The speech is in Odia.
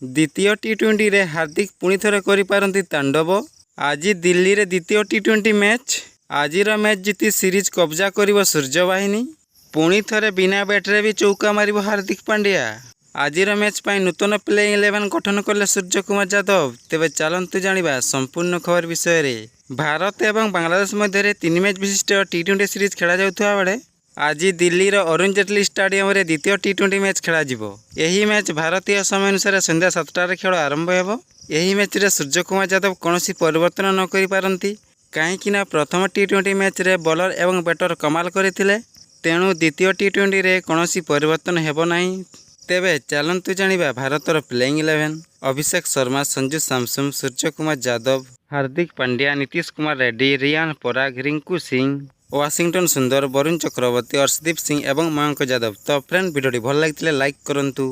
ଦ୍ୱିତୀୟ ଟି-20ରେ ହାର୍ଦ୍ଦିକ ପୁଣି ଥରେ କରିପାରନ୍ତି ତାଣ୍ଡବ। ଆଜି ଦିଲ୍ଲୀରେ ଦ୍ୱିତୀୟ ଟି-20 ମ୍ୟାଚ୍। ଆଜିର ମ୍ୟାଚ୍ ଜିତି ସିରିଜ୍ କବ୍ଜା କରିବ ସୂର୍ଯ୍ୟବାହିନୀ। ପୁଣି ଥରେ ବିନା ବ୍ୟାଟ୍ରେ ବି ଚୌକା ମାରିବ ହାର୍ଦ୍ଦିକ ପାଣ୍ଡ୍ୟା। ଆଜିର ମ୍ୟାଚ୍ ପାଇଁ ନୂତନ ପ୍ଲେଇଂ ଇଲେଭେନ୍ ଗଠନ କଲେ ସୂର୍ଯ୍ୟକୁମାର ଯାଦବ। ତେବେ ଚାଲନ୍ତୁ ଜାଣିବା ସମ୍ପୂର୍ଣ୍ଣ ଖବର ବିଷୟରେ। ଭାରତ ଏବଂ ବାଂଲାଦେଶ ମଧ୍ୟରେ ତିନି ମ୍ୟାଚ୍ ବିଶିଷ୍ଟ ଟି-20 ସିରିଜ୍ ଖେଳାଯାଉଥିବା ବେଳେ ଆଜି ଦିଲ୍ଲୀର ଅରୁଣ ଜେଟଲୀ ଷ୍ଟାଡିୟମରେ ଦ୍ୱିତୀୟ ଟି-20 ମ୍ୟାଚ୍ ଖେଳାଯିବ। ଏହି ମ୍ୟାଚ୍ ଭାରତୀୟ ସମୟ ଅନୁସାରେ ସନ୍ଧ୍ୟା 7ଟାରେ ଖେଳ ଆରମ୍ଭ ହେବ। ଏହି ମ୍ୟାଚ୍ରେ ସୂର୍ଯ୍ୟକୁମାର ଯାଦବ କୌଣସି ପରିବର୍ତ୍ତନ ନ କରିପାରନ୍ତି, କାହିଁକି ନା ପ୍ରଥମ ଟି-20 ମ୍ୟାଚ୍ରେ ବୋଲର ଏବଂ ବ୍ୟାଟର କମାଲ କରିଥିଲେ। ତେଣୁ ଦ୍ୱିତୀୟ ଟି-20ରେ କୌଣସି ପରିବର୍ତ୍ତନ ହେବ ନାହିଁ। ତେବେ ଚାଲନ୍ତୁ ଜାଣିବା ଭାରତର ପ୍ଲେଇଂ ଇଲେଭେନ୍। ଅଭିଷେକ ଶର୍ମା, ସଞ୍ଜୁ ସାମସନ୍, ସୂର୍ଯ୍ୟକୁମାର ଯାଦବ, ହାର୍ଦ୍ଦିକ ପାଣ୍ଡ୍ୟା, ନୀତିଶ କୁମାର ରେଡ୍ଡି, ରିୟାନ ପରାଗ, ରିଙ୍କୁ ସିଂ, ୱାଶିଂଟନ ସୁନ୍ଦର, ବରୁଣ ଚକ୍ରବର୍ତ୍ତୀ, ଅର୍ଶଦୀପ ସିଂ ଏବଂ ମୟଙ୍କ ଯାଦବ। ତ ଫ୍ରେଣ୍ଡ, ଭିଡ଼ିଓଟି ଭଲ ଲାଗିଥିଲେ ଲାଇକ୍ କରନ୍ତୁ।